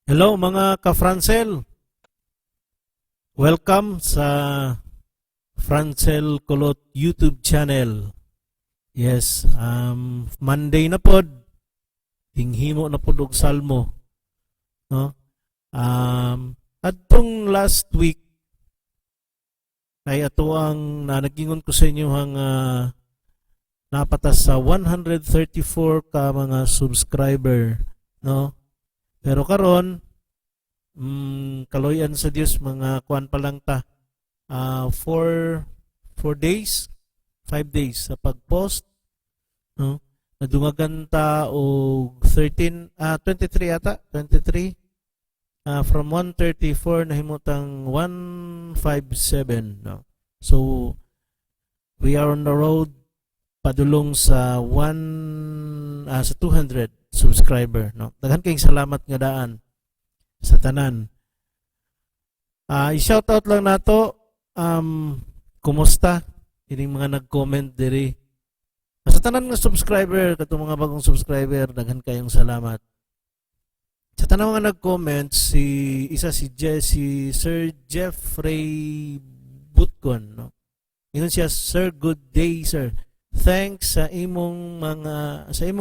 Hello, mga ka-Francel. Welcome sa Francel Kulot YouTube channel. Yes, Monday na pod. Tinghimo na pod og salmo. No? Adtong last week ay ato ang na nagingon ko sa inyo ang napatas sa 134 ka mga subscriber, no? Pero karon, kaloyan sa Dios, mga kuan pa lang ta. 4 days, 5 days sa pag-post, no? Nadungagan ta og 13, 23 ata, 23. From 134 nahimutang 157, no? So we are on the road padulong sa 1 sa 200 subscriber, no? Daghan kayong salamat nga daan sa tanan. I-shout out lang nato, kumusta ining mga nag-comment diri. Sa tanan nga subscriber, katong mga bagong subscriber, daghan kayong salamat. Sa tanan mga nag-comment, si isa si si Sir Jeffrey Butkon, no? Ingon siya, "Sir, good day, sir. Thanks sa imong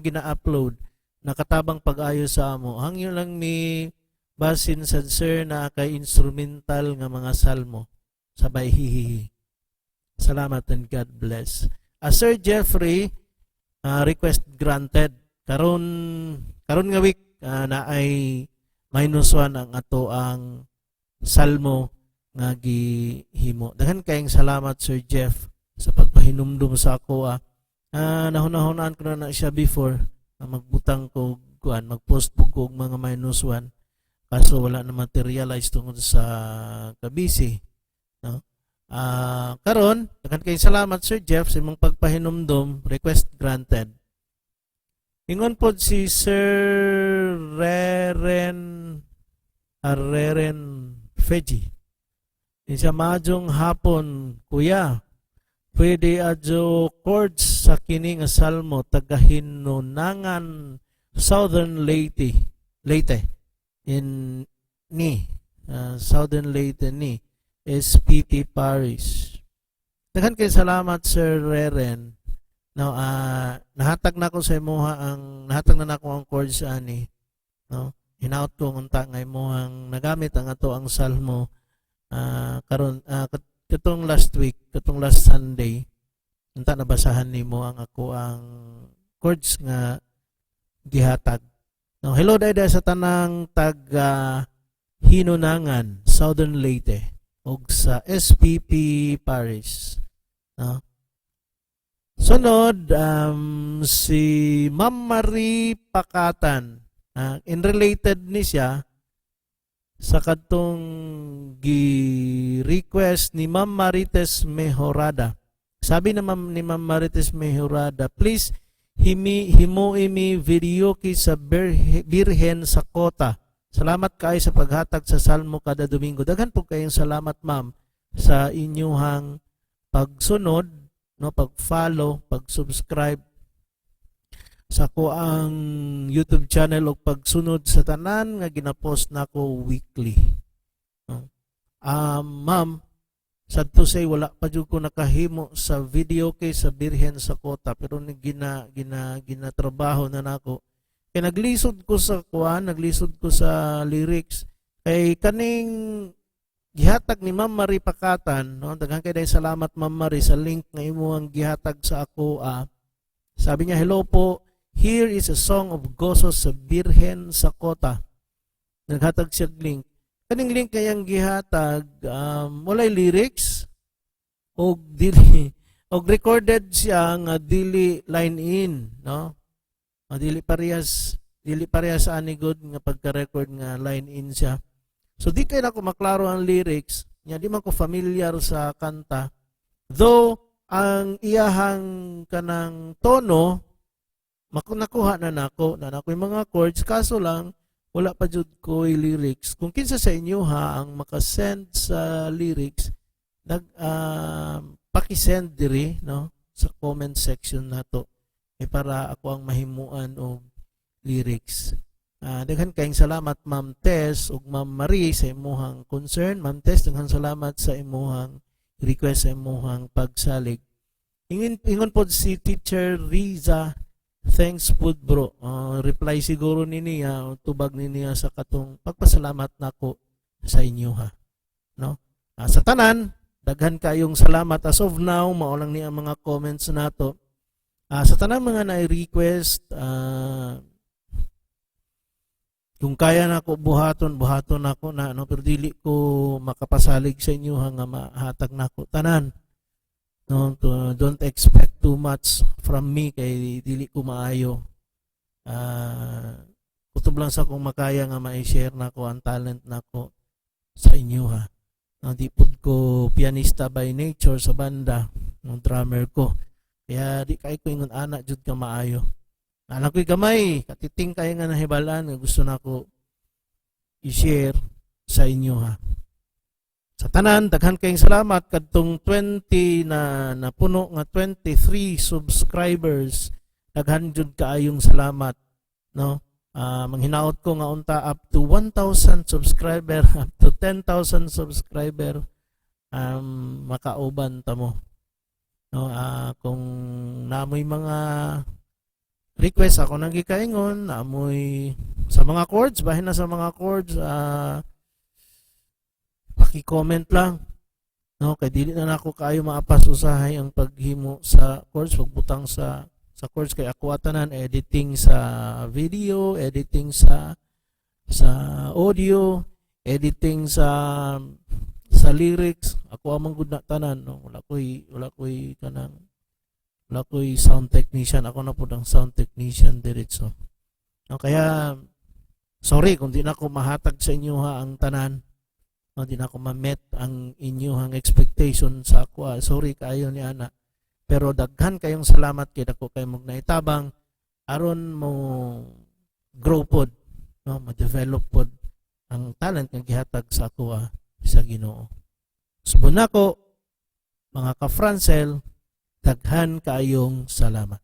gina-upload, nakatabang pag-ayo sa amo. Hangyo lang mi basin sad, sir, na kay instrumental nga mga salmo. Sabay hihihi. Salamat and God bless." Sir Jeffrey, request granted. Karon karon nga week na ay -1 ang ato ang salmo nga gihimo. Daghan kayong salamat, Sir Jeff, sa pagpahinumdum sa ako. Nahuna-hunaan ko na na siya before na magbutang ko kuan, mag-post po ko og mga -1, kaso wala na materialize tungod sa kabisi, no? Karon, daghan kayong salamat, Sir Jeff, sa imong pagpahinumdum. Request granted. Ingon pod si Sir Reren Areren Feji. Siya, "Maayong hapon, kuya. Pwede adyo chords sa kini nga salmo, taga Hinunangan, Southern Leyte. Leyte in ni Southern Leyte ni SPP Parish." Daghan kay salamat, Sir Reren. No, nahatag na ko sa imuha ang nahatag na nako ang chords ani. No? Hinaut ko unta nga imuhang nagamit ang ato ang salmo karon katong last week, katong last Sunday. Unta nabasahan nimo ang ako ang chords nga gihatag. No, hello dayday sa tanang taga Hinunangan, Southern Leyte ug sa SPP Parish. No? Sunod, si Ma'am Marie Pakatan. In related ni siya sa kadtong gi-request ni Ma'am Marites Mejorada. Sabi na ma'am ni Ma'am Marites Mejorada, "Please himui mi videoke sa Birhen sa Kota. Salamat kaayo sa paghatag sa Salmo kada Domingo." Daghan po kayong salamat, ma'am, sa inyuhang pagsunod, no, pag-follow, pag-subscribe sa ko ang YouTube channel ug pagsunod sa tanan nga ginapost nako weekly. No? Ma'am, sad to say wala pa jud ko nakahimo sa videoke sa Birhen sa Kota, pero ni gina gina ginatrabaho na nako. Kay naglisod ko sa kuan, naglisod ko sa lyrics. Kay kaning gihatag ni Ma'am Marie Pakatan, no? Daghan kay dahil salamat, Ma'am Marie, sa link nga imong gihatag sa ako. Sabi niya, "Hello po, here is a song of gozo sa Birhen sa Kota." Naghatag siya og link. Kaning link kayang gihatag, walay lyrics og dili og recorded siya nga dili line in, no? Dili parehas ani good nga pagka-record nga line in siya. So di kay nako maklaro ang lyrics, nya di man ko familiar sa kanta. Though ang iyahang kanang tono nakuha na nako yung mga chords, kaso lang wala pa jud ko lyrics. Kung kinsa sa inyo ha ang makasend sa lyrics, nag paki-send diri, no, sa comment section nato eh para ako ang mahimuan og lyrics. Daghan kayong salamat, Ma'am Tess ug Ma'am Marie, sa imuhang concern. Ma'am Tess, daghan salamat sa imuhang request, sa imuhang pagsalig. Ingon pod si Teacher Riza, "Thanks pud, bro." Reply siguro ni niya o tubag ni niya sa katong pagpasalamat nako sa inyo ha. No? Sa tanan, daghan kayong salamat. As of now, mao lang ni ang mga comments nato. Sa tanan mga na-request, kung kaya nako buhaton, buhaton nako na, no, pero dili ko makapasalig sa inyo ha, nga mahatag nako tanan. No, don't expect too much from me kay dili ko maayo. Kutob lang sa kung makaya nga ma-share nako ang talent nako sa inyo ha. No, di pud ko pianista by nature sa banda, no, drummer ko. Kaya di kay ko ingon ana jud ka maayo. Alam ko'y gamay, katiting kayo nga nahibalan nga gusto nako i-share sa inyo ha. Sa tanan, daghan kayong salamat kadtong 20 na napuno nga 23 subscribers. Daghan jud kaayong salamat, no? Manghinaot ko nga unta up to 1,000 subscriber, up to 10,000 subscriber makauban ta mo. No, kung namoy mga request ako nang gikaingon, namoy sa mga chords, bahin na sa mga chords, paki-comment lang. No, kay dili na nako kaayo maapas usahay ang paghimo sa chords, pagbutang sa chords kay ako tanan, editing sa video, editing sa audio, editing sa lyrics, ako amang gud na tanan, no. Wala ko'y kanang wala ko'y sound technician, ako na pud ang sound technician diretso. No, kaya sorry kung di na ako mahatag sa inyo ha ang tanan. No, di na ako ma-met ang inyong expectation sa ako. Ah. Sorry kaayo ni ana. Pero daghan kayong salamat kay dako kay mog naitabang aron mo grow pod, no, ma-develop pod ang talent nga gihatag sa ako sa Ginoo. Subon nako mga ka-Francel, daghan kaayong salamat.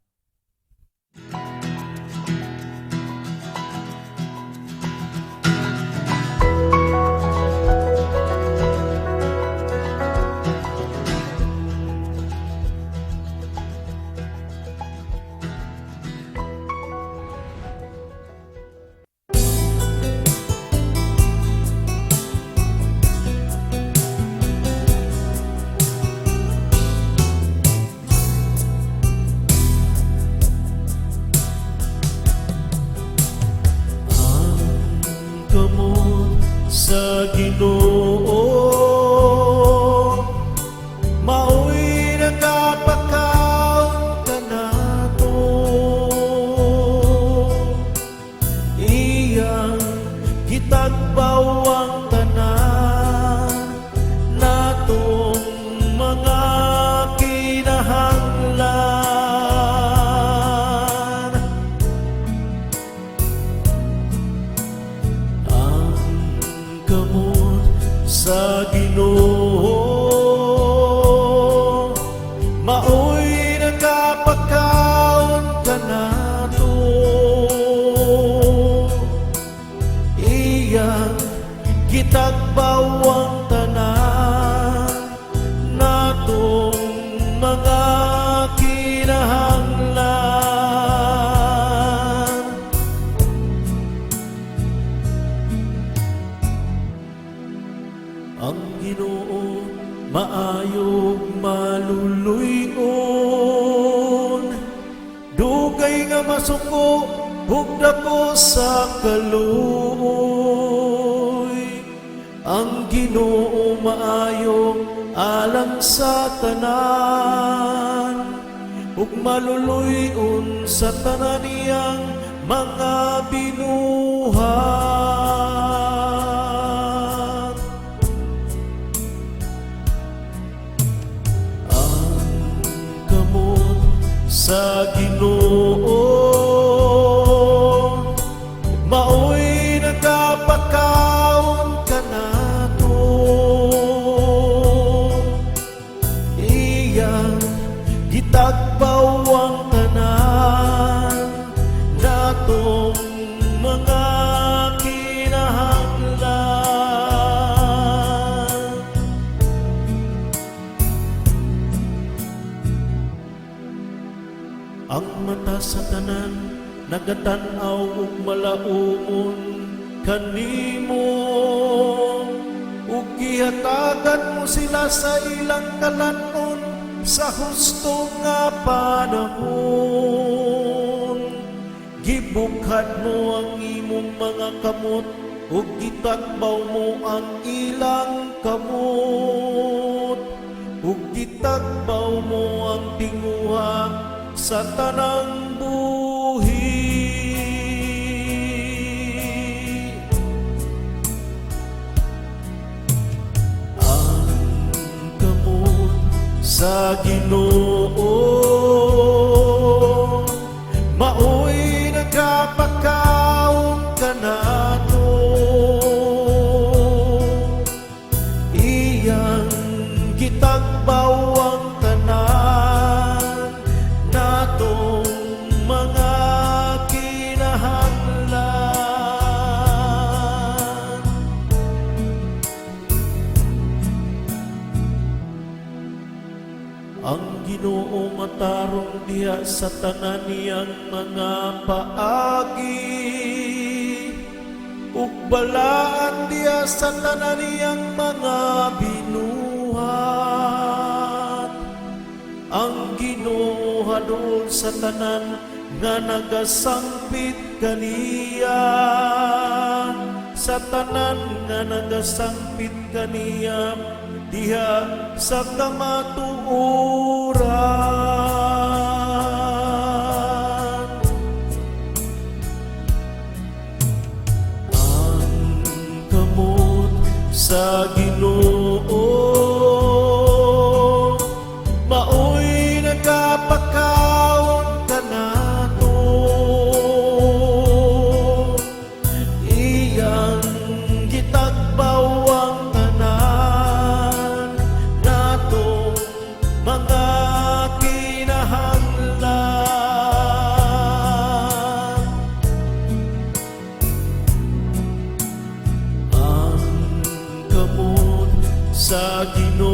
Ang kamot sa Ginoo mao'y nakapakaon kanato, iyang gitagbaw ang tanan natong mga kinahanglan. Ang kamot sa Ginoo mao'y nakapakaon kanato, iyang gitagbaw ang tanan natong mga kinahanglan. Ang Ginoo maayog maluluy-on, dugay nga masuko ug dako sa kaluoy. Ang Ginoo maayo alang sa tanan ug maluluy-on sa tanan niyang mga binuhat. Ang kamot sa Ginoo mao'y nakapakaon kanato, iyang gitagbaw ang tanan natong mga sa tanan nagatan-aw ug malaumon kanimo, ug gihatagan mo sila sa ilang kalan-on sa husto nga panahon. Gibukhat mo ang imong mga kamot ug gitagbaw mo ang ilang kamot, ug gitagbaw mo ang tinguha sa tanang buhi. Ang kamot sa Ginoo maoy nagapakaon kanato. Iyang gitagbaw ang tanan natong mga kinahanglan. Ang Ginoo matarong diha sa tanan niyang mga paagi, ug balaan diha sa tanan niyang mga binuhat. Ang Ginoo haduol sa tanan nga nagasangpit kaniya, sa tanan nga nagasangpit kaniya diha sa kamatuoran. Ang kamot sa Ginoo maoy nagapakaon kanato. Iyang gitagbaw ang tanan natong mga kinahanglan. Ang kamot sa Ginoo